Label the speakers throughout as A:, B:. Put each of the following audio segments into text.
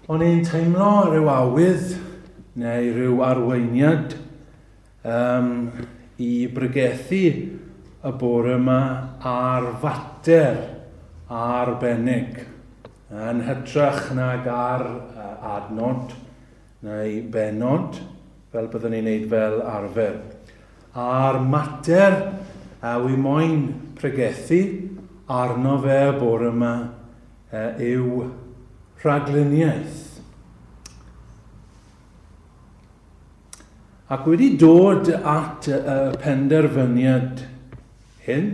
A: O'n i'n teimlo rhyw awydd neu rhyw arweiniad um, i bregethu y bore yma ar fater arbennig yn hytrach nag ar adnod neu bennod fel byddwn ni'n neud fel arfer. A'r mater a wi moyn pregethu arno fe y bore yma yw rhagluniaeth. Ac wedi dod at y penderfyniad hyn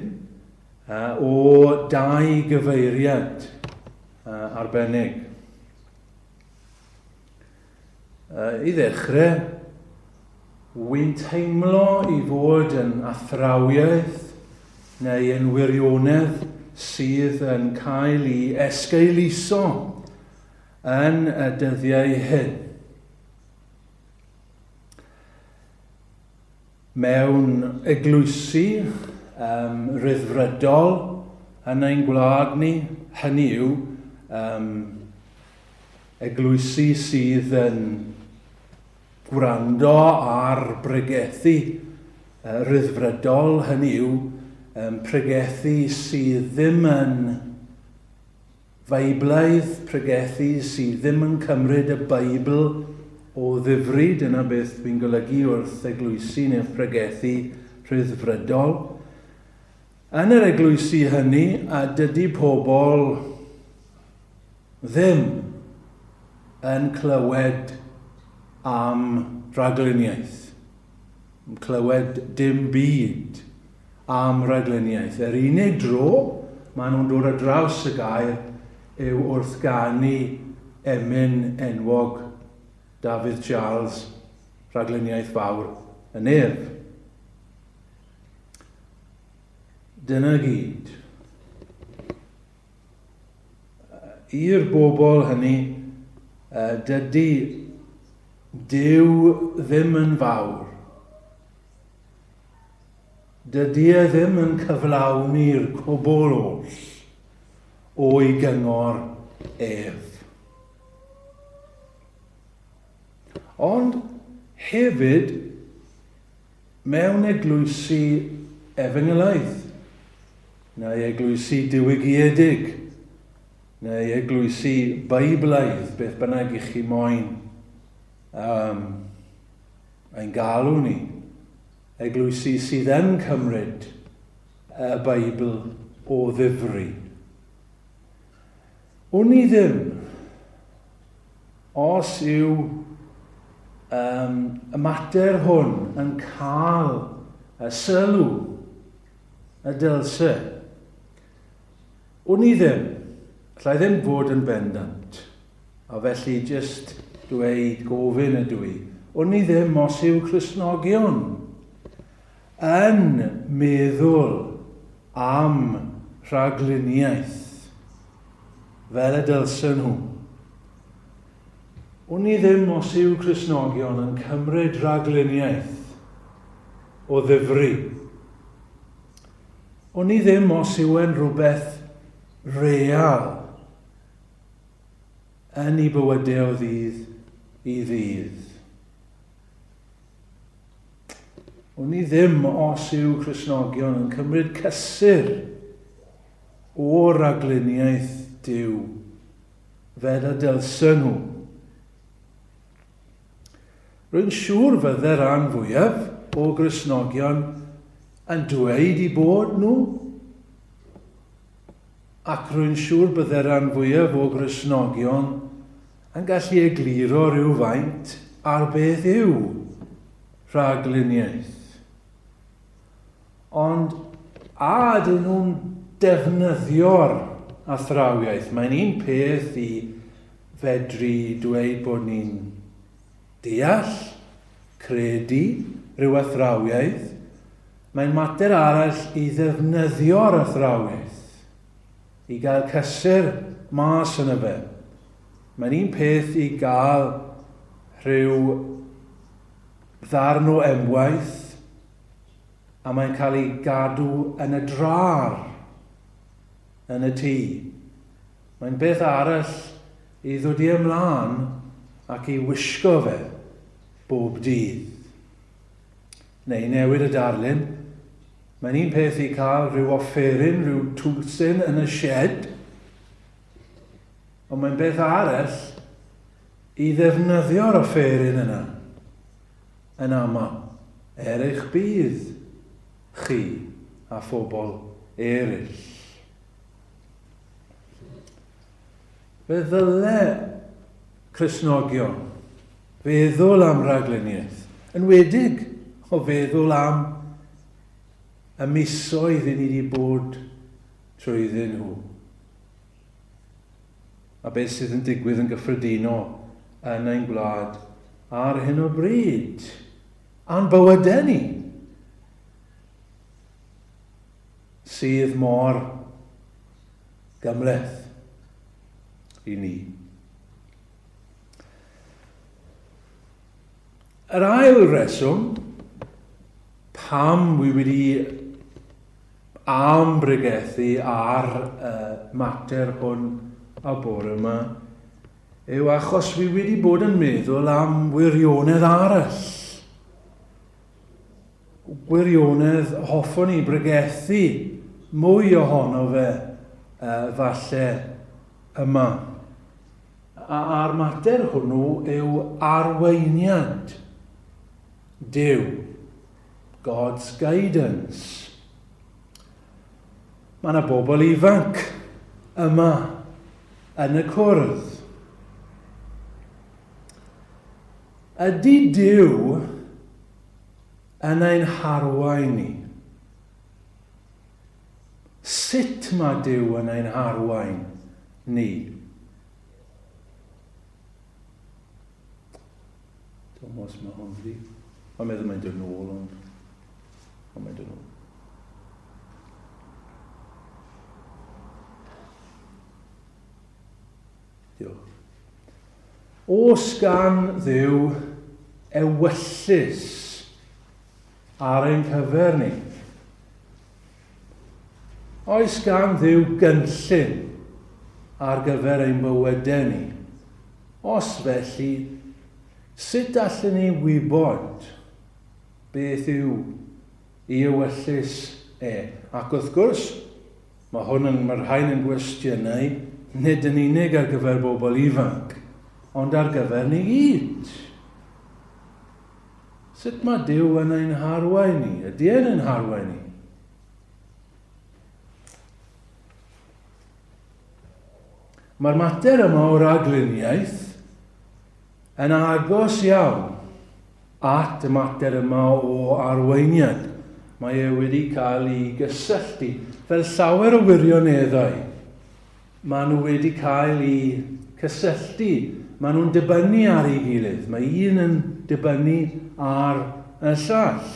A: o dau gyfeiriad arbennig. I ddechrau, wy'n teimlo i fod yn athrawiaeth neu yn wirionedd sydd yn cael ei esgeuluso yn y dyddiau hyn. Mewn eglwysi um, rhyddfrydol yn ein gwlad ni, hynny yw, um, Eglwysi sydd yn gwrando ar bregethu rhyddfrydol, hynny yw, pregethu sydd ddim yn Feiblaidd, pregethu sydd ddim yn cymryd y Beibl o ddifri, dyna beth dwi'n golygu wrth eglwysi neu wrth pregethu rhyddfrydol. Yn yr eglwysi hynny, a dydy pobl ddim yn clywed am ragluniaeth, yn clywed dim byd am ragluniaeth. Yr unig dro maen nhw'n dod ar draws y gair yw wrth ganu emyn enwog Dafydd Charles, Rhagluniaeth Fawr y Nef. Dyna gyd. I'r bobl hynny, dydy Duw ddim yn fawr. Dydy e ddim yn cyflawni'r cwbl oll o'i gyngor ef. Ond hefyd, mewn eglwysi efengylaidd, neu eglwysi diwygiedig, neu eglwysi Beiblaidd, beth bynnag i chi moyn um, ein galw ni, eglwysi sydd yn cymryd y Beibl o ddifri. Wn i ddim os yw um, y mater hwn yn cael y sylw y dylse. Wn i ddim. Alla i ddim fod yn bendant. A felly jyst dweud gofyn ydw i. Wn i ddim os yw Cristnogion yn meddwl am rhagluniaeth fel y dylsen nhw. Wn i ddim os yw Cristnogion yn cymryd rhagluniaeth o ddifri. Wn i ddim os yw e'n rhywbeth real yn ei bywydau o ddydd i ddydd. Wn i ddim os yw Cristnogion yn cymryd cysur o ragluniaeth Duw fel y dylsen nhw. Rwy'n siŵr fydde rhan fwyaf o Gristnogion yn dweud i bod nhw, ac rwy'n siŵr bydde rhan fwyaf o Gristnogion yn gallu egluro rhywfaint ar beth yw rhagluniaeth. Ond a ydyn nhw'n defnyddio'r athrawiaeth? Mae'n un peth i fedru dweud bod ni'n deall, credu rhyw athrawiaeth. Mae'n mater arall i ddefnyddio'r athrawiaeth, i gael cysur mas yn y fe. Mae'n un peth i gael rhyw ddarn o emwaith a mae'n cael ei gadw yn y drar yn y tŷ. Mae'n beth arall i ddod i ymlaen ac i wisgo fe bob dydd. Neu newid y darlun, mae'n un peth i cael rhyw offeryn, rhyw twlsyn yn y shed, ond mae'n beth arall i ddefnyddio'r offeryn yna yn aml, er eich budd chi a phobl eraill. Fe ddyle Cristnogion feddwl am ragluniaeth, yn wedig o feddwl am y misoedd i ni wedi bod trwyddyn nhw. A beth sydd yn digwydd yn gyffredinol yn ein gwlad ar hyn o bryd, a'n bywydau ni, sydd mor gymhleth i ni. Yr ail reswm pam wi wedi am bregethu ar y mater hwn a bore yma yw achos wi wedi bod yn meddwl am wirionedd arall. Gwirionedd hoffwn i bregethu mwy ohono fe uh, falle yma. A'r mater hwnnw yw arweiniad Duw. God's guidance. Mae yna bobl ifanc yma yn y cwrdd. Ydy Duw yn ein harwain ni? Sut mae Duw yn ein harwain ni? Dwi'n os mae hwn wedi... Mae'n meddwl mae'n dod nôl, ond... Ond mae'n dod nôl. Diolch. Os gan Dduw ewyllys ar ein cyfer ni? Oes gan Dduw gynllun ar gyfer ein bywydau ni? Os felly, sut allwn ni wybod beth yw ei ewyllys e? Ac wrth gwrs, Mae hwn yn, mae'r rhain yn gwestiynau nid yn unig ar gyfer bobl ifanc, ond ar gyfer ni gyd. Sut mae Duw yn ein harwain ni? Ydy e'n ein harwain ni? Mae'r mater yma o ragluniaeth yn agos iawn at y mater yma o arweiniad. Mae e wedi cael ei gysylltu, fel llawer o wirioneddau, maen nhw wedi cael eu cysylltu, maen nhw'n dibynnu ar ei gilydd, mae un yn dibynnu ar y llall.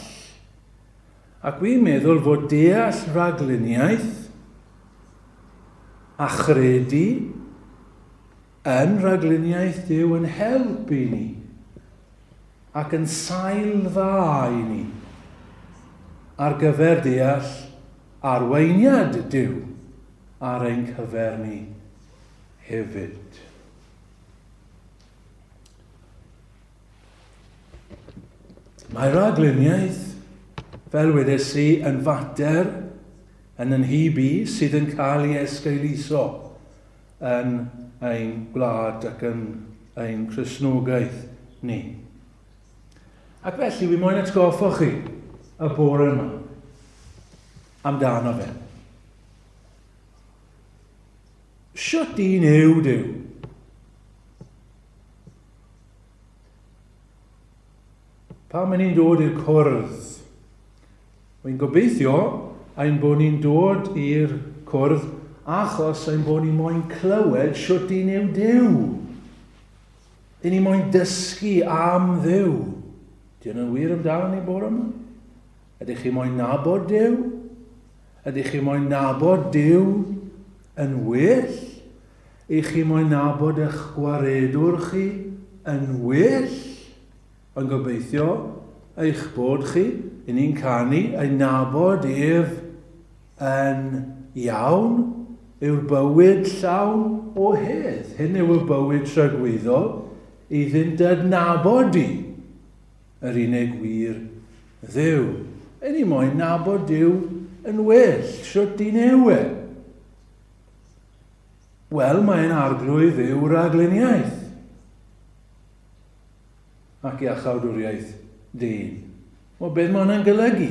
A: Ac wy'n meddwl fod deall rhagluniaeth a chredu yn rhagluniaeth Duw yn help i ni ac yn sail dda i ni ar gyfer deall arweiniad Duw ar ein cyfer ni hefyd. Mae rhagluniaeth, fel wedes i, yn fater yn yn nhyb i sydd yn cael ei esgeuluso yn ein gwlad ac yn ein Cristnogaeth ni. Ac felly, wi moyn atgoffa chi y bore yma amdano fe. Shwt un yw Duw? Pan mae ni'n dod i'r cwrdd, Wy'n gobeithio ein bod ni'n dod i'r cwrdd achos ein bod ni moyn clywed shwt un yw Duw. Dyn ni moyn dysgu am Dduw. Di hynny'n wir amdano ni bore yma? Ydych chi moyn nabod Duw? Ydych chi moyn nabod Duw yn well? Ych chi moyn nabod eich gwaredwr chi yn well? Yn gobeithio eich bod chi, i ni'n canu, ei nabod ef yn iawn. yw'r bywyd llawn o hedd. Hyn yw y bywyd tragwyddol iddynt adnabod di, yr unig wir Dduw. Yn ni moyn nabod Duw yn well, shwt dyn yw e? Wel, mae'n arglwydd yw rhagluniaeth ac iachawdwriaeth dyn. Wel, beth mae hwnna'n golygu?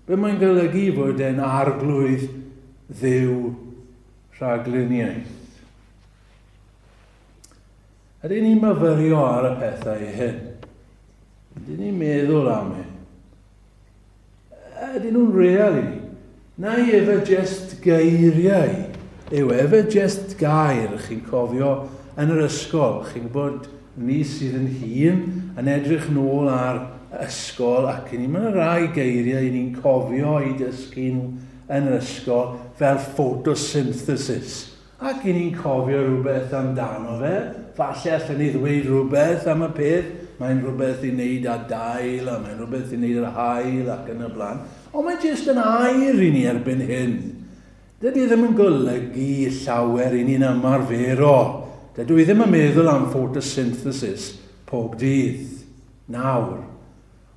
A: Beth mae'n golygu fod e'n arglwydd ddiw rhagluniaeth? Ydyn ni'n myfyrio ar y pethau hyn? Ydyn ni'n meddwl am hyn? Ydyn nhw'n real i ni? Neu efe jest geiriau? Yw efe jest gair, chi'n cofio yn yr ysgol, chi'n gwybod ni sydd yn hun yn edrych nôl ar ysgol ac i ni, mae yna rai geiriau i ni'n cofio i dysgu nhw yn yr ysgol fel photosynthesis. Ac 'y ni'n cofio rhywbeth amdano fe, falle allen ni ddweud rhywbeth am y peth, mae'n rhywbeth i wneud â dail a mae'n rhywbeth i wneud â'r haul ac yn y blaen, ond mae jyst yn air i ni erbyn hyn. Dydy e ddim yn golygu llawer i ni'n ymarferol. Dydw i ddim yn meddwl am photosynthesis pob dydd. Nawr.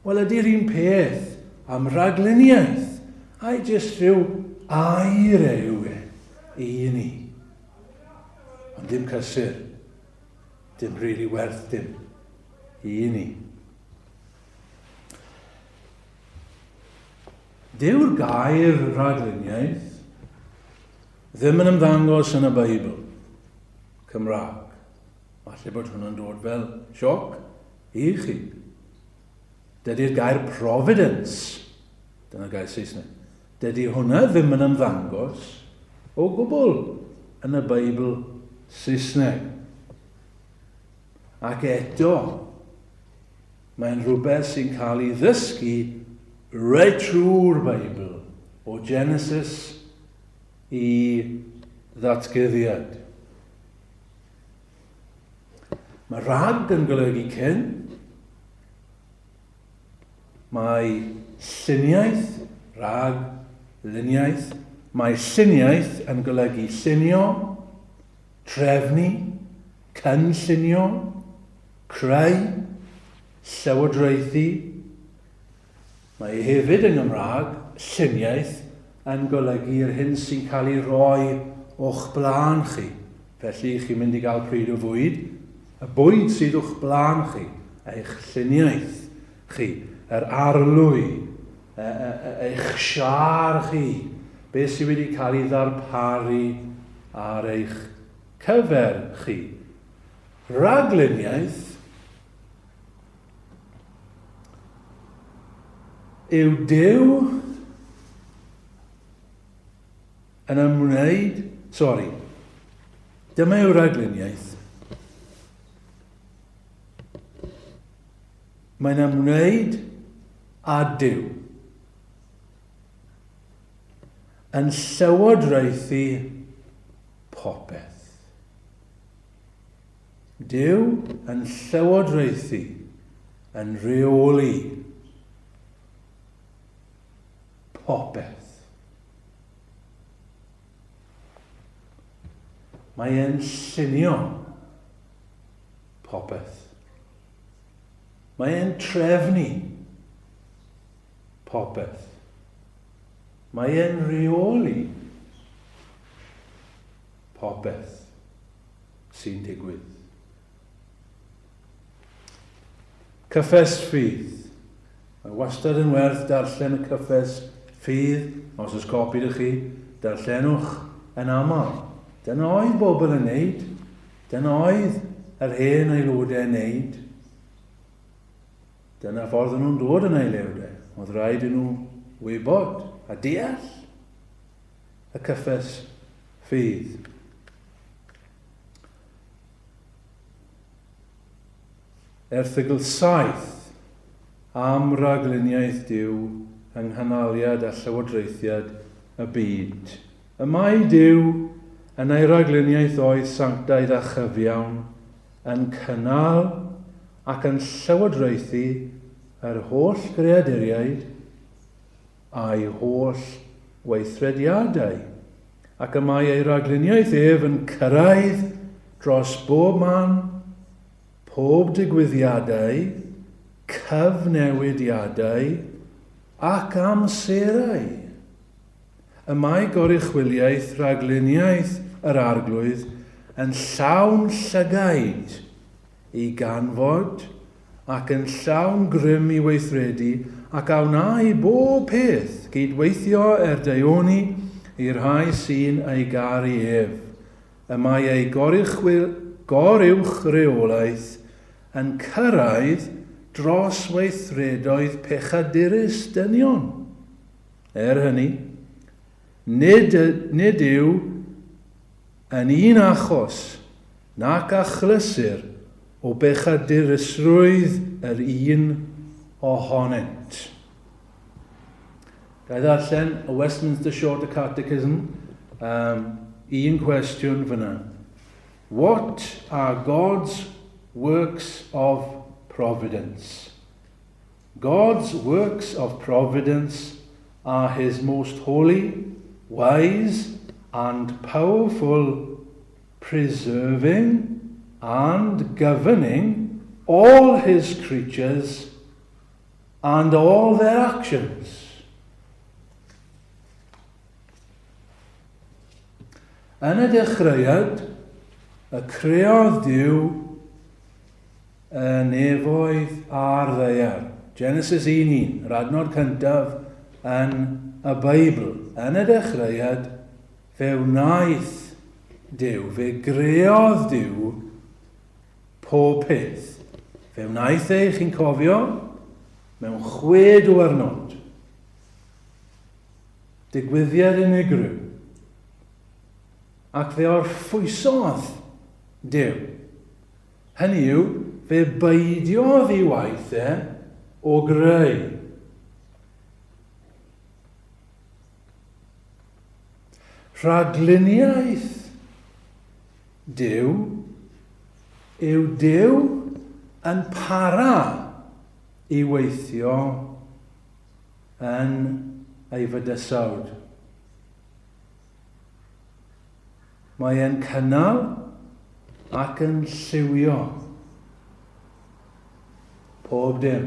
A: Wel, ydy'r un peth am rhagluniaeth? Ai jyst rhyw air e yw e i ni? Ond dim cysur, dim rili werth dim i ni. Dyw'r gair rhagluniaeth ddim yn ymddangos yn y Beibl Cymraeg. Falle bod hwnna'n dod fel sioc i chi. Dydy'r gair providence, dyna gair Saesneg, dydy hwnna ddim yn ymddangos o gwbl yn y Beibl Saesneg. Ac eto, mae'n rhywbeth sy'n cael ei ddysgu reit trwy'r Beibl, o Genesis i Ddatguddiad. Mae rhag yn golygu cyn. Mae lluniaeth, rhag, luniaeth. Mae lluniaeth yn golygu llunio, trefnu, cynllunio, creu, llywodraethu. Mae hefyd yng Nghymraeg, lluniaeth yn golygu yr hyn sy'n cael ei roi o'ch blaen chi. Felly, chi'n mynd i gael pryd o fwyd, y bwyd sydd o'ch blaen chi, eich lluniaeth chi, yr arlwy, eich siâr chi, beth sydd wedi cael ei ddarparu ar eich cyfer chi. Rhagluniaeth Yw Duw yn ymwneud... Sori. Dyma yw rhagluniaeth. Mae'n ymwneud â Duw. Yn llywodraethu popeth. Duw yn llywodraethu, yn rheoli popeth. Mae e'n llunio popeth. Mae e'n trefnu popeth. Mae e'n rheoli popeth. sy'n digwydd. Cyffes ffydd. Mae wastad yn werth darllen y cyffes ffydd. Os oes copi ydych chi, darllenwch yn aml. Dyna oedd bobl yn neud. Dyna oedd yr hen aelodau yn neud. Dyna ffordd nhw'n dod yn aelodau. Oedd rhaid i nhw wybod a deall y cyffes ffydd. Erthygl 7 am ragluniaeth Duw yng nghanaliad a llywodraethiad y byd. Y mae Duw, yn ei ragluniaeth oedd sanctaidd a chyfiawn, yn cynnal ac yn llywodraethu yr holl greaduriaid a'i holl weithrediadau. Ac y mae ei ragluniaeth ef yn cyrraedd dros bob man, pob digwyddiadau, cyfnewidiadau ac amserau. Y mae goruchwyliaeth rhagluniaeth yr Arglwydd yn llawn llygaid i ganfod ac yn llawn grym i weithredu ac a wna i bob peth gydweithio er daioni i'r rhai sy'n ei garu ef. Y mae ei goruwch reolaeth yn cyrraedd dros weithredoedd pechadurus dynion. Er hynny, nid, nid yw yn un achos nac achlysur o bechadurusrwydd yr un ohonynt. Ga i ddarllen y Westminster Shorter Catechism, um, un cwestiwn fyna. What are God's works of providence? God's works of providence are his most holy, wise and powerful preserving and governing all his creatures and all their actions. Yn y dechreuad, y creodd Duw y nefoedd a'r ddaear. Genesis 1.1, yr adnod cyntaf yn y Beibl. Yn y dechreuad, fe wnaeth Duw, fe greodd Duw pob peth. Fe wnaeth e, chi'n cofio, mewn chwe diwrnod. Digwyddiad unigryw. Ac fe orffwysodd Duw. Hynny yw, fe beidiodd ei waith e o greu. Rhagluniaeth Duw yw Duw yn para i weithio yn ei fydysawd. Mae e'n cynnal ac yn lliwio pob dim.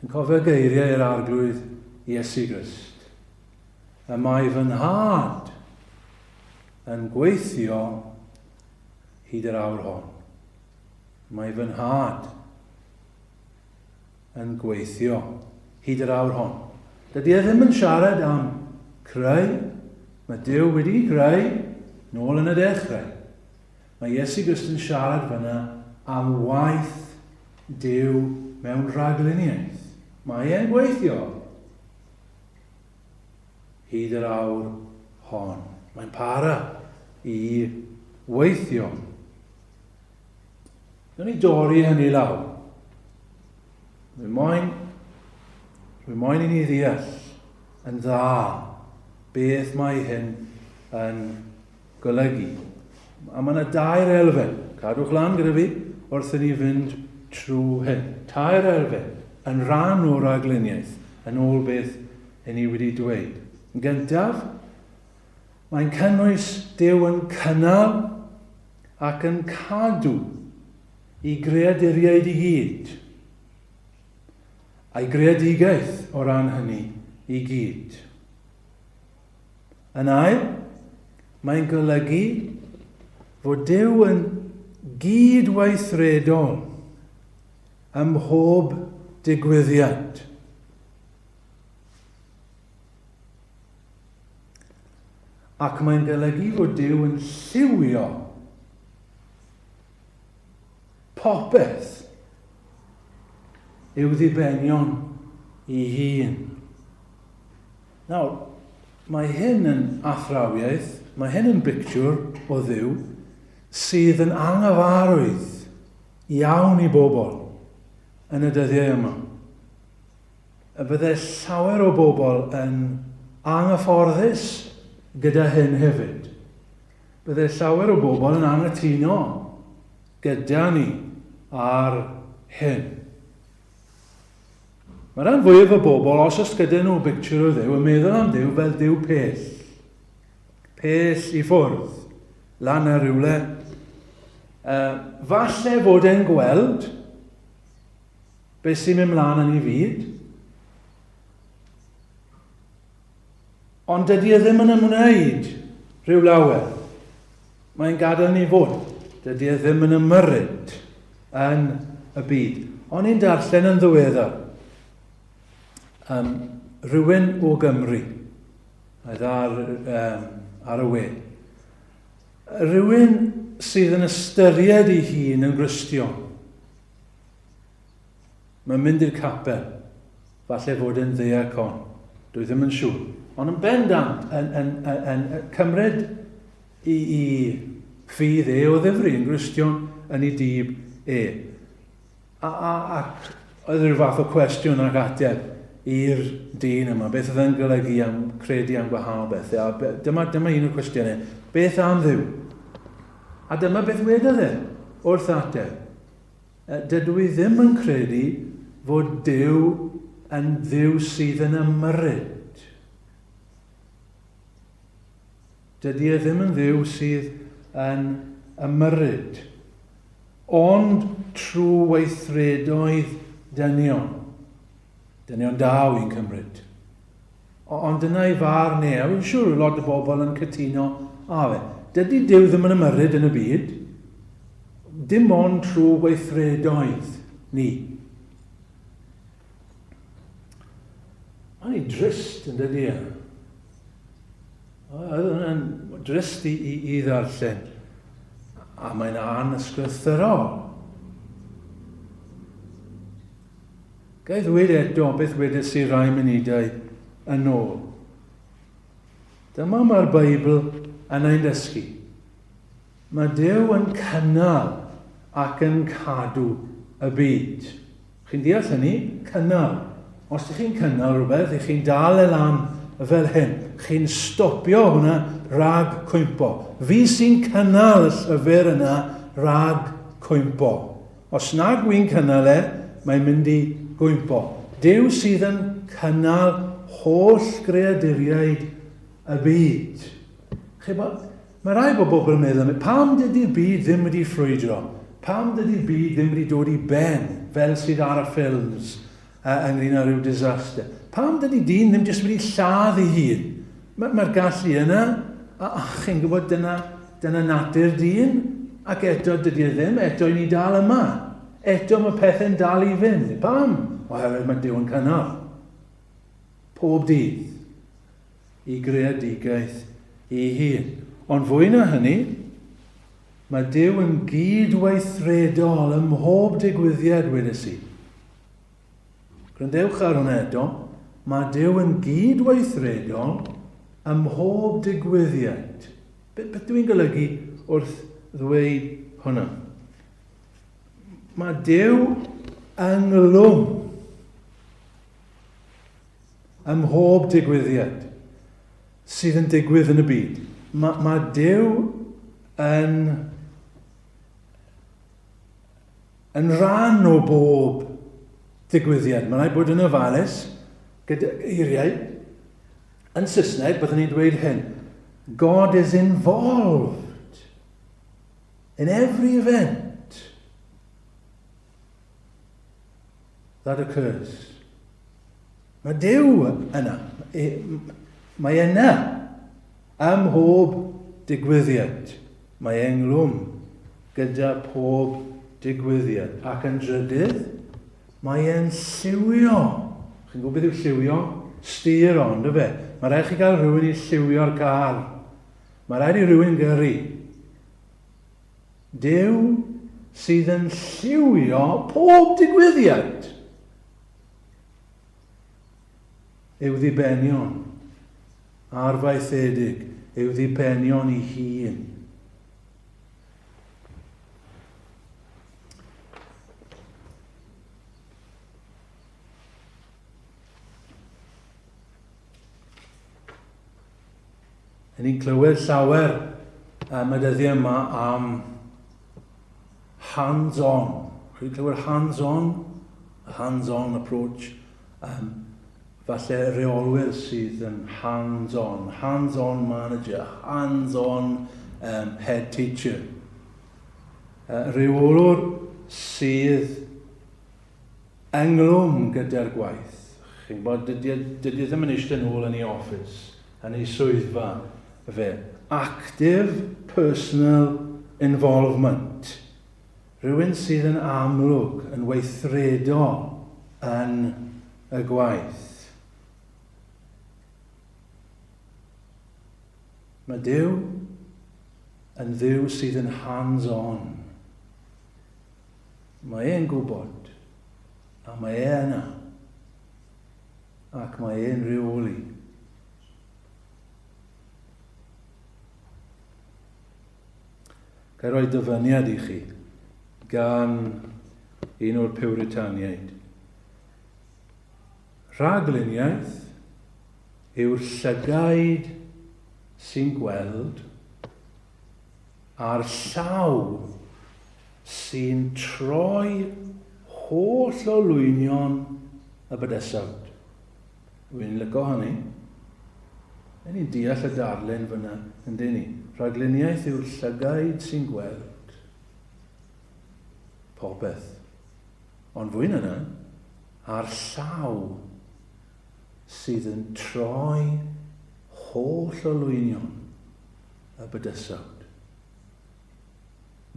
A: Yn cofio geiriau yr Arglwydd Iesu Grist. Y mae fy nhad yn gweithio hyd yr awr hon. Mae fy nhad yn gweithio hyd yr awr hon. Dydy e ddim yn siarad am creu. Mae Duw wedi greu nôl yn y dechrau. Mae Iesu Grist yn siarad fyna am waith Duw mewn rhagluniaeth. Mae e'n gweithio hyd yr awr hon. Mae'n para i weithio. Nawn ni dorri hynny lawr. Rwy moyn, rwy moyn i ni ddeall yn dda beth mae hyn yn golygu. A mae yna dair elfen. Cadwch lan gyda fi wrth i ni fynd trwy hyn. Tair elfen yn rhan o'r ragluniaeth yn ôl beth i ni wedi dweud. Yn gyntaf, mae'n cynnwys Duw yn cynnal ac yn cadw i greaduriaid i gyd, a'i greadigaeth o ran hynny i gyd. Yn ail, mae'n golygu fod Duw yn gyd-weithredol ym mhob digwyddiad. Ac mae'n golygu fod Duw yn lliwio popeth i'w ddibenion i hun. Nawr, mae hyn yn athrawiaeth, mae hyn yn bictiwr o Dduw sydd yn anghyfarwydd iawn i bobl yn y dyddiau yma. Y bydde llawer o bobl yn anghyfforddus gyda hyn hefyd. Bydde llawer o bobl yn anghytuno gyda ni ar hyn. Mae rhan fwyaf o bobl, os oes gyda nhw bictiwr o Dduw, yn meddwl am Dduw fel Duw pell. Pell i ffwrdd, lan ar rywle. Falle fod e'n gweld beth sy'n mynd mlaen yn ei fyd, ond dydy e ddim yn ymwneud rhyw lawer. Mae'n gadael ni fod. Dydy e ddim yn ymyrryd yn y byd. O'n i'n darllen yn ddiweddar rhywun o Gymru, oedd ar y we. Rhywun sydd yn ystyried ei hun yn Gristion. Mae'n mynd i'r capel. Falle fod e'n ddiacon. Dwi ddim yn siŵr. Ond yn bendant yn, yn, yn, yn, yn cymryd i ffydd e o ddifri, yn Gristion yn ei dyb e. A, ac oedd rhyw fath o cwestiwn ac ateb i'r dyn yma, beth oedd yn golygu am credu am gwahanol bethau. A dyma un o'r cwestiynau, beth am Dduw? A dyma beth wedodd e wrth ateb. Dydw i ddim yn credu fod Duw yn Dduw sydd yn ymyrryd. Dydy e ddim yn Dduw sydd yn ymyrryd, ond trwy weithredoedd dynion. Dynion da wy'n cymryd. Ond dyna ei farn e, a wy'n siŵr lot o bobl yn cytuno â fe. Dydy Duw ddim yn ymyrryd yn y byd, dim ond trwy weithredoedd ni. Mae'n drist yn dydy e? Oedd hwnna'n drist i ddarllen. A mae'n anysgrythurol. Ga i ddweud eto beth wedes i rai munudau yn ôl. Dyma mae'r Beibl yn ein dysgu. Mae Duw yn cynnal ac yn cadw y byd. Chi'n deall hynny? Cynnal. Os ydych chi'n cynnal rhywbeth, ych chi'n dal e lan fel hyn. Chi'n stopio hwnna rhag cwympo. Fi sy'n cynnal y llyfr yna rhag cwympo. Os nag wy'n cynnal e, mae'n mynd i gwympo. Duw sydd yn cynnal holl greaduriaid y byd. Chi bo, mae rai o bobl yn meddwl am pam dydy'r byd ddim wedi ffrwydro? Pam dydy'r byd ddim wedi dod i ben fel sydd ar y ffilms ynglyn â rhyw disaster? Pam dydy dyn ddim jyst wedi lladd ei hun? Mae'r mae gallu yna, a chi'n gwybod dyna, dyna natur dyn, ac eto dydy e ddim, eto i ni dal yma. Eto mae pethau'n dal i fynd. Pam? Oherwydd mae Duw yn cynnal. Pob dydd. i greadigaeth ei hun. Ond fwy na hynny, mae Duw yn gyd-weithredol ym mhob digwyddiad, wedes i. Gwrandewch ar hwnna eto. Mae Duw yn gyd-weithredol ym mhob digwyddiad. Beth, beth dwi'n golygu wrth ddweud hwnna? Mae Duw ynghlwm Ym mhob digwyddiad sydd yn digwydd yn y byd, mae, mae Duw yn, yn rhan o bob digwyddiad. Mae'n rhaid bod yn ofalus gyda eiriau. Yn Saesneg, byddwn ni'n dweud hyn. God is involved in every event that occurs. Mae Duw yna. E, mae yna ym mhob digwyddiad. Mae e'n nglwm gyda pob digwyddiad. Ac yn drydydd, mae e'n lliwio. Chi'n gwybod beth yw lliwio? Steer on, dy fe? Mae rhaid chi gael rhywun i lliwio'r car. Mae rhaid i rhywun gyrru. Duw sydd yn lliwio pob digwyddiad i'w ddibenion arfaethedig, i'w ddibenion ei hun. Yn ni'n clywed llawer am y dyddiau yma am hands-on. Chi'n clywed hands-on? A hands-on approach. Um, falle reolwyr sydd yn hands-on, hands-on manager, hands-on um, head teacher. Uh, rheolwr sydd ynglwm gyda'r gwaith. Chi'n gwybod, dydy, e, dydy e ddim yn eistedd nôl yn ei office, yn ei swyddfa fe. Active personal involvement. Rhywun sydd yn amlwg yn weithredol yn y gwaith. Mae Duw yn Dduw sydd yn hands-on. Mae e'n gwybod, a mae e yna, ac mae e'n rheoli. Ga i roi dyfyniad i chi gan un o'r Piwritaniaid. Rhagluniaeth yw'r llygaid sy'n gweld a'r llaw sy'n troi holl olwynion y bydysawd. Wy'n lyco hynny. Yn ni'n deall y darlun fyna, yndyn ni? Rhagluniaeth yw'r llygaid sy'n gweld popeth. Ond fwy na 'na, a'r llaw sydd yn troi holl olwynion y bydysawd.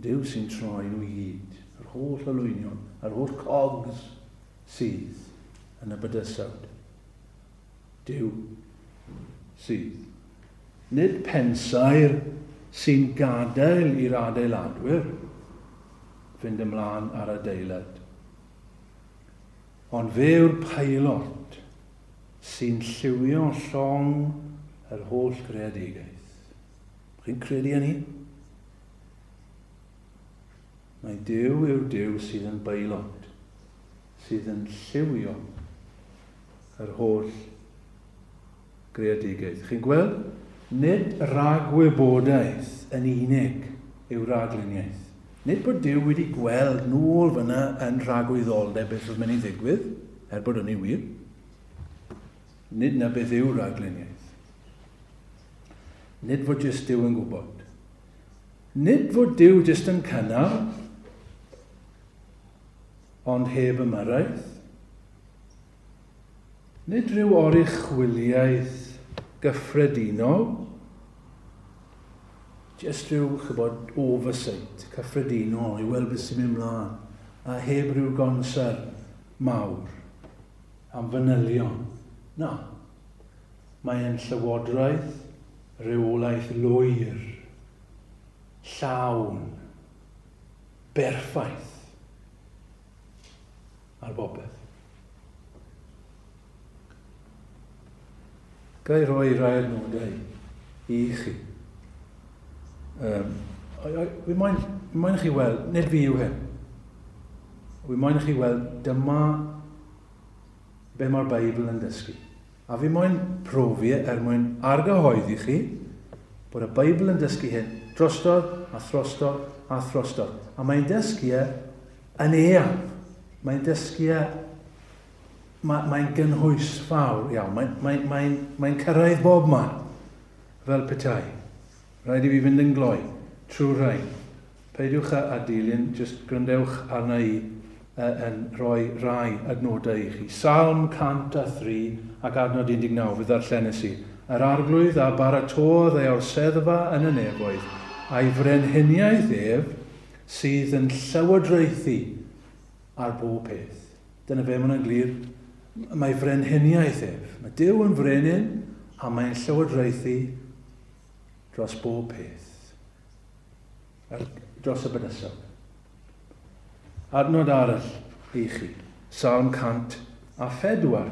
A: Duw sy'n troi nhw i gyd, yr holl olwynion, yr holl cogs sydd yn y bydysawd. Duw sydd. Nid pensaer sy'n gadael i'r adeiladwyr fynd ymlaen ar adeilad. Ond fe yw'r peilot sy'n lliwio llong yr holl greadigaeth. Chi'n credu hynny? Mae Duw yw'r Duw sydd yn beilot, sydd yn lliwio yr holl greadigaeth. Chi'n gweld? Nid rhagwybodaeth yn unig yw rhagluniaeth. Nid bod Duw wedi gweld nôl fyna yn rhagwyddoldeb beth oedd mynd i ddigwydd, er bod hynny'n wir. Nid na beth yw rhagluniaeth. Nid fod jyst Duw yn gwybod. Nid fod Duw jyst yn cynnal, ond heb ymyrraeth. Nid rhyw oruchwyliaeth gyffredinol, jyst rhyw, chybod, oversight cyffredinol i weld beth sy'n mynd mlaen, a heb rhyw gonsern mawr am fanylion. Na. Mae'n llywodraeth reolaeth lwyr, llawn, berffaith ar bopeth. Ga i roi rhai adnodau i chi? Um, wi moyn, moyn chi weld, nid fi yw hyn. Wi moyn chi weld dyma be mae'r Beibl yn dysgu. A fi moyn profi e er mwyn argyhoeddi chi bod y Beibl yn dysgu hyn drostodd a throstodd a throstodd. A mae'n dysgu e yn eang. Mae'n dysgu e, mae, mae'n gynhwysfawr iawn. Mae'n mae, mae, mae cyrraedd bob man fel petai. Rhaid i fi fynd yn gloi trwy rhain. Peidiwch â â dilyn, jyst gwrandewch arna i yn rhoi rhai adnodau i chi. Salm 103 ac adnod 19, fe ddarllenes i. Yr Arglwydd a baratôdd ei orseddfa yn y nefoedd, a'i frenhiniaeth ef sydd yn llywodraethu ar bob peth. Dyna fe, mae hwnna'n glir. Mae frenhiniaeth ef. Mae Duw yn frenin a mae'n llywodraethu dros bob peth. Dros y bydysawd. Adnod arall i chi, Salm 104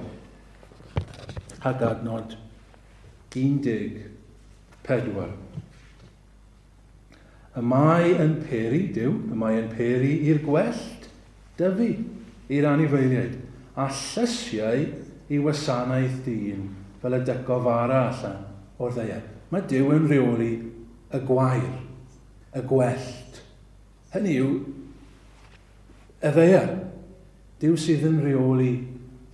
A: ac adnod 14. Y mae yn peri, Duw, y mae yn peri i'r gwellt dyfu, i'r anifeiliaid, a llysiau i wasanaeth dyn fel y dyco fara allan o'r ddaear. Mae Duw yn rheoli y gwair, y gwellt. Hynny yw, y ddaear. Duw sydd yn rheoli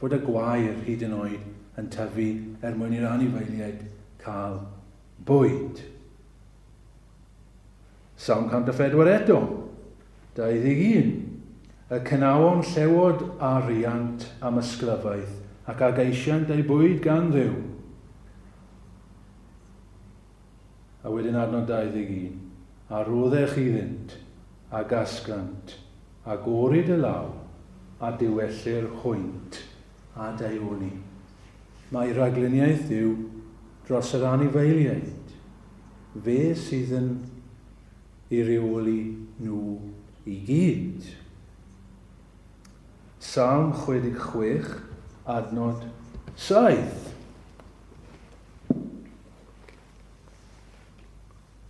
A: fod y gwair hyd yn oed yn tyfu er mwyn i'r anifeiliaid cael bwyd. Salm 104 eto, 21. Y cenawon llewod a riant am ysglyfaeth ac a geisiant eu bwyd gan Dduw. A wedyn adnod 21, A roddech iddynt, a gasglant, a gorid y law, a diwellir hwynt, a daioni. Mae rhagluniaeth Duw dros yr anifeiliaid. Fe sydd yn i reoli nhw i gyd. Salm 66, adnod 7.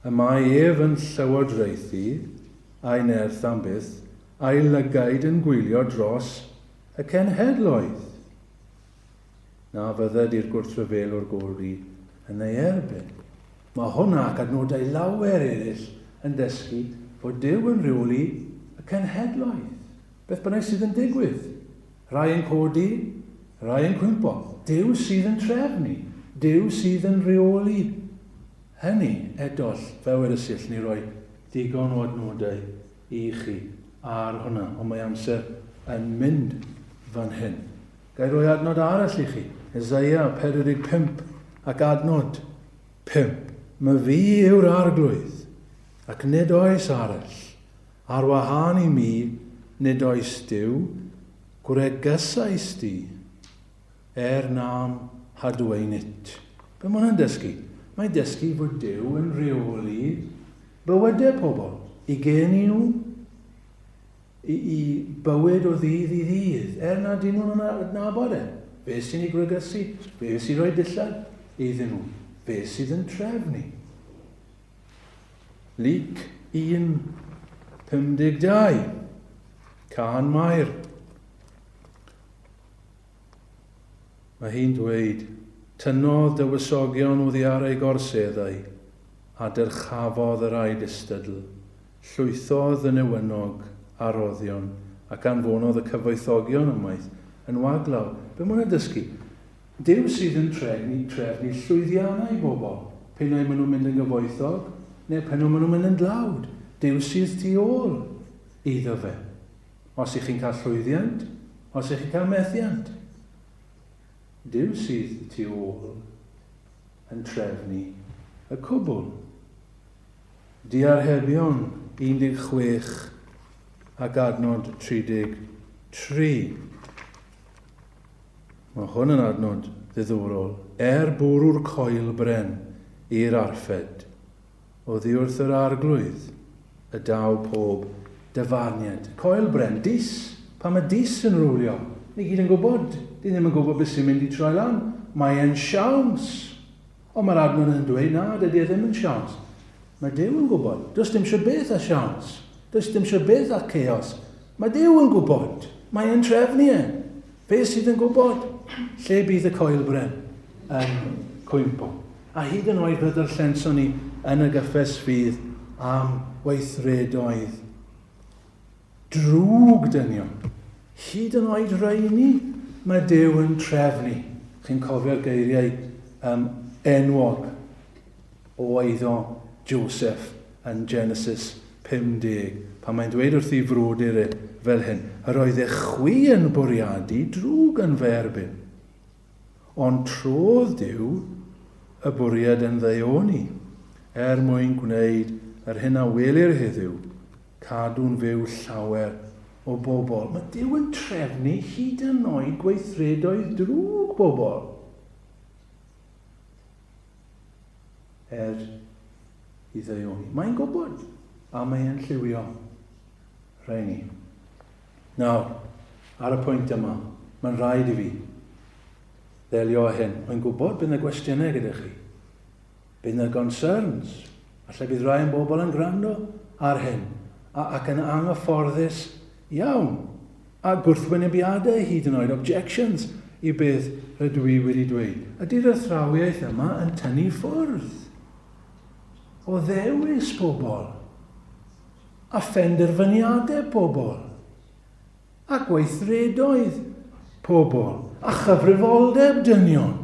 A: Y mae ef yn llywodraethu, a'i nerth am byth, a'i lygaid yn gwylio dros y cenhedloedd. Na fydded i'r gwrthryfelwr godi yn ei erbyn. Mae hwnna ac adnodau lawer eraill yn dysgu fod Duw yn rheoli y cenhedloedd. Beth bynnag sydd yn digwydd. Rhai yn codi, rhai yn cwympo. Duw sydd yn trefnu. Duw sydd yn rheoli hynny. Edoll, fel wedes i, allwn ni roi digon o adnodau i chi ar hwnna, ond mae amser yn mynd fan hyn. Ga i roi adnod arall i chi? Eseia 45 ac adnod 5. My fi yw'r arglwydd, ac nid oes arall. Ar wahân i mi, nid oes Duw, gwregysais di, er na'm hadwaenit. Be mae hwnna'n dysgu? Mae'n dysgu fod Duw yn rheoli bywydau pobl, i geni nhw, i, i bywyd o ddydd i ddydd, er nad dyn nhw'n adnabod e. Fe sy'n ei gwregysu, fe sy'n rhoi dillad iddyn nhw, fe sydd yn trefnu. Luc 1:52. Cân Mair. Mae hi'n dweud, Tynnodd dywysogion oddi ar eu gorseddau, a dyrchafodd y rhai distadl. Llwythodd y newynog a'r roddion, ac anfonodd y cyfoethogion ymaith yn waglaw. Be mae hwnna'n dysgu? Duw sydd yn trefnu trefnu llwyddiannau bobl, p'un ai maen nhw'n mynd yn gyfoethog neu p'un ai maen nhw'n mynd yn dlawd. Duw sydd tu ôl iddo fe. Os ych chi'n cael llwyddiant, os ych chi'n cael methiant. Duw sydd tu ôl yn trefnu y cwbl. Diarhebion 16 ac adnod 33. Mae hwn yn adnod ddiddorol. Er bwrw'r coel bren i'r arffed, oddi wrth yr Arglwydd y daw pob dyfarniad. Coel bren, dis. Pan mae dis yn rowlio, ni gyd yn gwybod, ni ddim yn gwybod beth sy'n mynd i troi lan. Mae e'n siawns. Ond mae'r adnod yn dweud na, dydy e ddim yn siawns. Mae Duw yn gwybod. Does dim eisiau beth â siawns. Does dim eisiau beth â chaos. Mae Duw yn gwybod. Mae e'n trefnu e. Fe sydd yn gwybod lle bydd y coelbren yn cwympo. A hyd yn oed fe ddarllenson ni yn y gyffes fydd am weithredoedd drwg dynion. Hyd yn oed rheini mae Duw yn trefnu. Chi'n cofio'r geiriau um, enwog o eiddo Joseph yn Genesis 50, pan mae'n dweud wrth ei frodyr e fel hyn, Yr oeddech chwi yn bwriadu drwg yn fy erbyn, ond trodd Duw y bwriad yn ddaioni, er mwyn gwneud yr hyn a welir heddiw, cadw'n fyw llawer o bobl. Mae Duw yn trefnu hyd yn oed gweithredoedd drwg bobl. Er i ddaioni. Mae'n gwybod, a mae'n lliwio rheini. Nawr, ar y pwynt yma, mae'n rhaid i fi ddelio â hyn. Mae'n gwybod bydd yna gwestiynau gyda chi. Bydd yna concerns. Falle bydd rhai yn bobl yn gwrando ar hyn a, ac yn anghyfforddus iawn. A gwrthwynebiadau hyd yn oed, objections i beth rydw i wedi dweud. Ydy'r athrawiaeth yma yn tynnu ffwrdd o ddewis pobl a phenderfyniadau pobl a gweithredoedd pobl? a chyfrifoldeb dynion?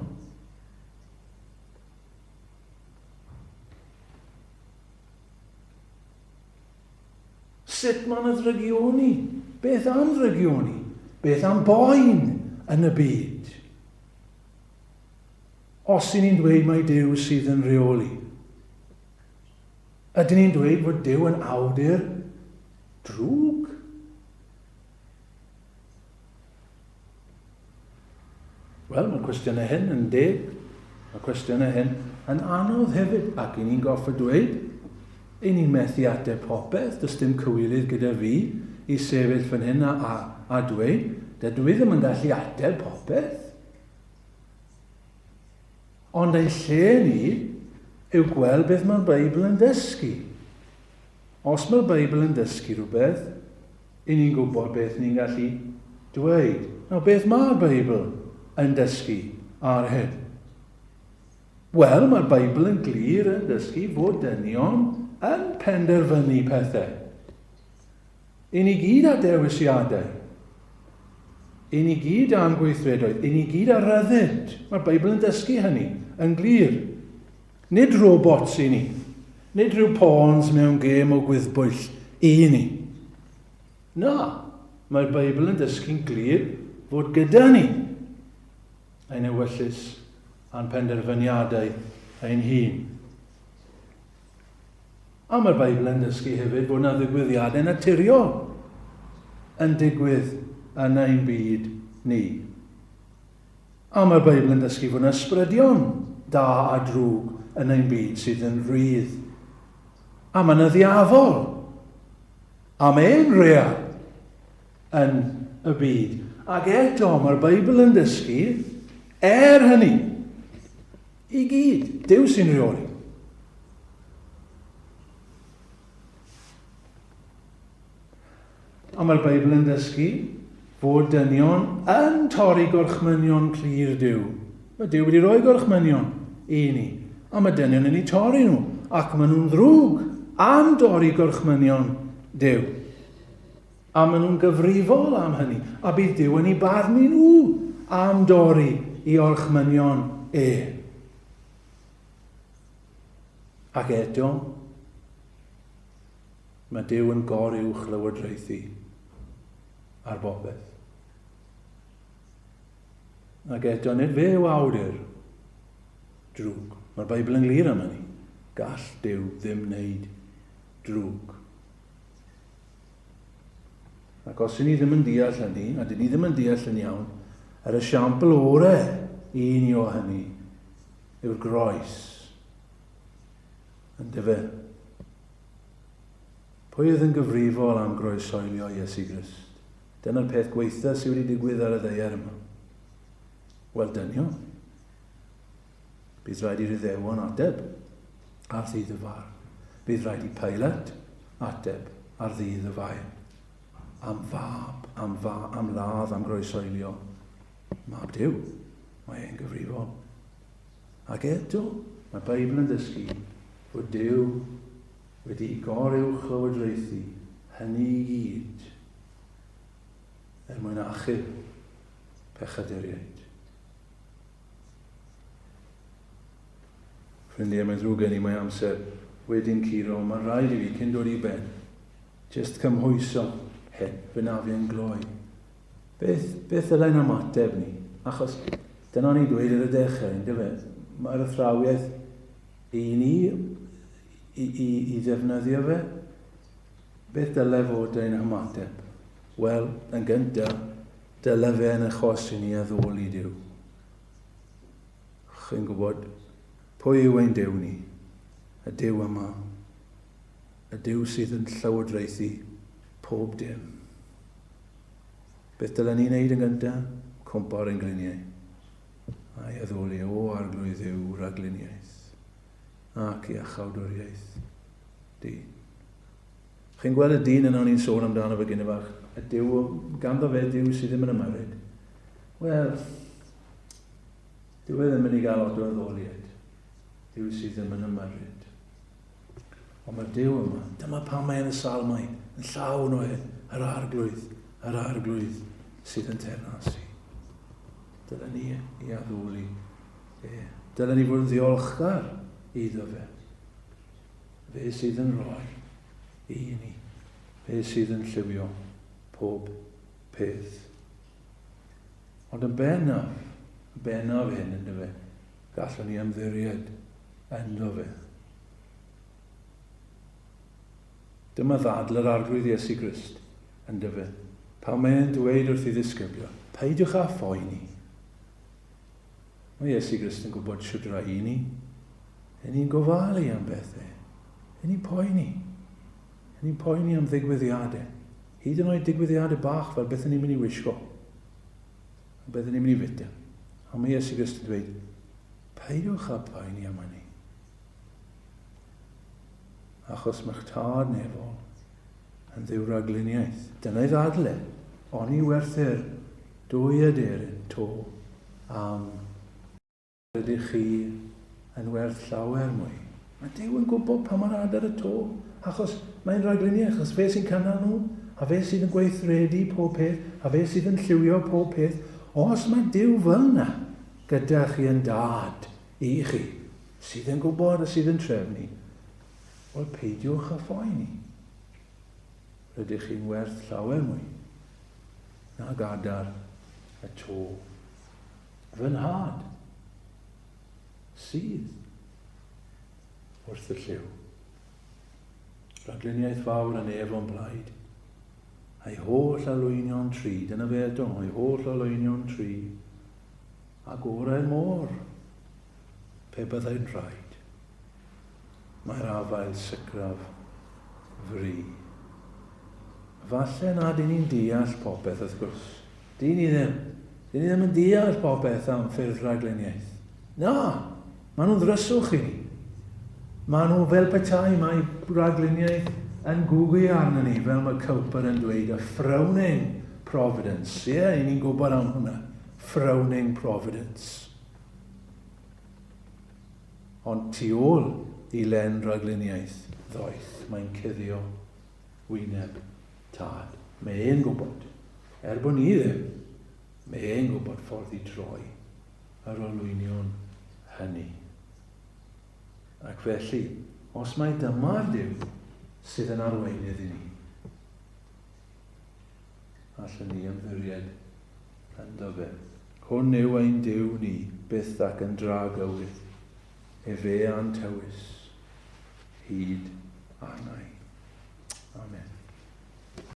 A: Sut mae yna ddrygioni? Beth am ddrygioni? Beth am boen yn y byd? Os y'n ni'n dweud mai Duw sydd yn rheoli, ydyn ni'n dweud fod Duw yn awdur drwg? Wel, mae'r cwestiynau hyn yn deg, mae'r cwestiynau hyn yn anodd hefyd, ac i ni'n gorfod dweud, i ni'n methu ateb popeth, does dim cywilydd gyda fi i sefyll fan hyn a, a, a dweud, dydw i ddim yn gallu ateb popeth. Ond ein lle ni yw gweld beth mae'r Beibl yn dysgu. Os mae'r Beibl yn dysgu rhywbeth, i ni'n gwybod beth ni'n gallu dweud. Nawr, beth mae'r Beibl yn dysgu ar hyn? Wel, mae'r Beibl yn glir yn dysgu fod dynion yn penderfynu pethau. I ni gyd â dewisiadau. I ni gyd â'n gweithredoedd. I ni gyd â rhyddid. Mae'r Beibl yn dysgu hynny yn glir. Nid robots i ni. Nid rhyw pawns mewn gêm o gwyddbwyll i ni. Na, mae'r Beibl yn dysgu'n glir fod gyda ni ein ewyllys a'n penderfyniadau ein hun. A mae'r Beibl yn dysgu hefyd fod yna ddigwyddiadau naturiol yn digwydd yn ein byd ni. A mae'r Beibl yn dysgu fod yna ysbrydion da a drwg yn ein byd sydd yn rhydd. A mae yna ddiafol. A mae e'n real yn y byd. Ac eto mae'r Beibl yn dysgu, er hynny, i gyd, Duw sy'n rheoli. A mae'r Beibl yn dysgu fod dynion yn torri gorchmynion clir Duw. Mae Duw wedi rhoi gorchmynion i ni, a mae dynion yn eu torri nhw, ac maen nhw'n ddrwg am dorri gorchmynion Duw. A maen nhw'n gyfrifol am hynny, a bydd Duw yn eu barnu nhw am dorri i orchmynion e. Ac eto, Mae Duw yn gor-uwch lywodraethu ar bopeth. Ac eto, nid fe yw awdur drwg. Mae'r Beibl yn glir am hynny. Gall Duw ddim wneud drwg. Ac os y'n ni ddim yn deall hynny, a dyn ni ddim yn deall yn iawn, yr esiampl ore i ni o hynny yw'r groes. Yndyfe? Pwy oedd yn gyfrifol am groeshoelio Iesu Grist? Dyna'r peth gwaetha sydd wedi digwydd ar y ddaear yma. Wel, dynion. Bydd rhaid i'r Iddewon ateb ar ddydd y farn. Bydd rhaid i Pilate ateb ar ddydd y faen. Am fab, am fa, am ladd, am groeshoelio. Mab Duw, mae e'n gyfrifol. Ac eto, mae'r Beibl yn dysgu fod Duw wedi'i goruwchlywodraethu hynny i gyd er mwyn achub pechaduriaid. Ffrindiau, mae'n ddrwg gen i, mae amser wedi'n curo, ond mae'n rhaid i fi, cyn dod i ben, jyst cymhwyso hyn, fy nafi yn gloi. Beth, beth ddylai'n ymateb ni? Achos dyna o'n i'n dweud ar y dechrau, yn dyfe? Mae'r athrawiaeth i ni i, i, i ddefnyddio fe. Beth dylai fod ein hymateb? Wel, yn gyntaf, dylai fe yn achosi ni addoli Duw. Chi'n gwybod, pwy yw ein Duw ni? Y Duw yma. Y Duw sydd yn llywodraethu pob dim. Beth dylen ni wneud yn gyntaf? Cwmpo ar ein gliniau. A'i addoli, o Arglwydd Dduw, rhagluniaeth ac iachawdwriaeth di. Chi'n gweld y dyn yna o'n i'n sôn amdano fe gyda fach, y Duw, ganddo fe Duw sydd ddim yn ymyrryd. Wel, dyw e ddim yn ei gael lot o addoliad. Duw sydd ddim yn ymyrryd. Ond mae'r Duw yma, dyma pam mae yn y salmau, yn llawn o hyn, yr arglwydd, yr arglwydd sydd yn teyrnasu. Dylen ni ei addoli e. Dylen ni fod yn ddiolchgar iddo fe. Fe sydd yn rhoi i ni. Fe sydd yn lliwio pob peth. Ond yn bennaf, yn bennaf hyn, ynddo fe, gallwn ni ymddiried ynddo fe. Dyma ddadl yr Arglwydd Iesu Grist, ynddo fe, pan mae e'n dweud wrth ei ddisgyblion, peidiwch â phoeni. Mae Iesu Grist yn gwybod shwt rai i ni. Yn ni'n gofalu am bethau. Yn ni'n poeni. Yn ni'n poeni am ddigwyddiadau. Hyd yn oed digwyddiadau bach fel beth yn ni'n mynd i wisgo. A beth yn ni'n mynd i fita. Ond mae Iesu Grist yn dweud, peidiwch â poeni am hynny. Achos mae'ch tad nefol yn ddiw ragluniaeth. Dyna'i ddadl e. Oni werthir dwy aderyn to am rydych chi yn werth llawer mwy. Mae Duw yn gwybod pa mor adar y to, achos mae'n rhagluniaeth, achos fe sy'n cynnal nhw, a fe sydd yn gweithredu pob peth, a fe sydd yn lliwio pob peth. Os mae Duw fel yna gyda chi yn dad i chi, Sydd yn gwybod a sydd yn trefnu? Wel, peidiwch â phoeni. Rydych chi'n werth llawer mwy nag adar y to. Fy nhad sydd wrth y llyw. Rhagluniaeth fawr yn ef o'n blaid. A'i holl alwynion tri, dyna fe eto, a'i holl alwynion tri, a gorau'r môr. Pe byddai'n rhaid, mae'r afael sicraf fri. Falle nad y'n ni'n deall popeth, wrth gwrs. Dyn ni ddim. Dyn ni ddim yn deall popeth am ffyrdd rhagluniaeth. Na! Maen nhw'n ddryswch i ni. Maen nhw fel petai mae rhagluniaeth yn gwgu arno ni, fel mae Cowper yn dweud, a frowning providence. Ie, yeah, ni'n gwybod am hwnna. Frowning providence. Ond tu ôl i len rhagluniaeth ddoeth, mae'n cuddio wyneb tad. Mae e'n gwybod. Er bod ni ddim, mae e'n gwybod ffordd i droi yr olwynion hynny. Ac felly, os mai dyma'r Duw sydd yn arweinydd i ni, allwn ni ymddiried ynddo fe. Hwn yw ein Duw ni, byth ac yn dragywydd. Efe a'n tywys hyd angau. Amen.